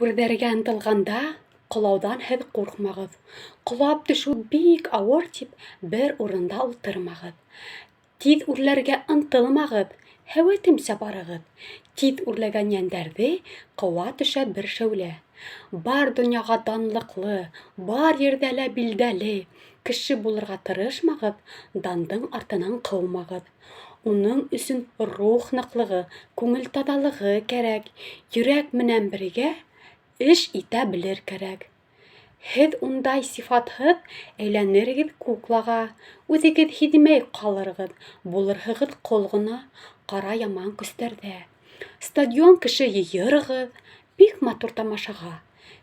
Үрҙәргә ынтылғанда, ҡолауҙан һеҙ ҡурҡмағыҙ. Ҡолап төшөү бик ауыр тип, бер урында ултырмағыҙ. Тиҙ үрләргә ынтылмағыҙ, һәүәтемсә барығыҙ. Тиҙ үрләгән йәндәрҙе ҡыуа төшә бер шәүлә. Бар донъяға данлыҡлы, бар ерҙә лә билдәле кеше булырға тырышмағыҙ, дандың артынан ҡыумағыҙ. Уның өсөн рух ныҡлығы, күңел таҙалығы кәрәк, йөрәк менән бергә эш итә белер кәрәк. Һеҙ ундай сифатһыҙ әйләнергеҙ куклаға, үҙегеҙ һиҙмәй ҡалырғыҙ, булырһығыҙ ҡол ғына ҡара яман көстәрҙә. Стадион кеше йыйырғыҙ бик матур тамашаға.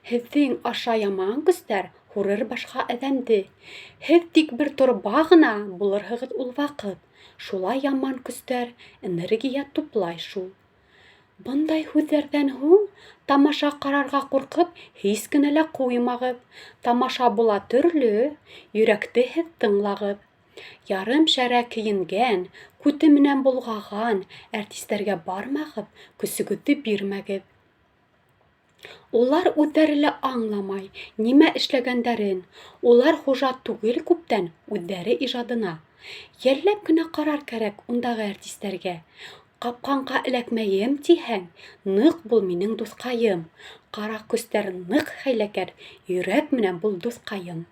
Һеҙҙең аша яман көстәр һурыр башҡа әҙәмде. Һеҙ тик бер торба ғына булырһығыҙ ул ваҡыт. Шулай яман көстәр энергия туплай шул. Бындай һүҙҙәрҙән һуң тамаша ҡарарға ҡурҡып һис кенә лә ҡуймағыҙ. Тамаша була төрлө, йөрәкте һеҙ тыңлағыҙ. Ярым шәрә кейенгән, күте менән болғаған әртистәргә бармағыҙ, көсөгөҙҙө бирмәгеҙ. Улар үҙҙәре лә аңламай нимә эшләгәндәрен, улар хужа түгел күптән үҙҙәре ижадына. Йәлләп кенә ҡарар кәрәк ундағы әртистәргә. Ҡапҡанға эләкмәйем тиһәң, ныҡ бул минең дуҫҡайым. Ҡара көстәр ныҡ хәйләкәр, йөрәк менән бул дуҫҡайым.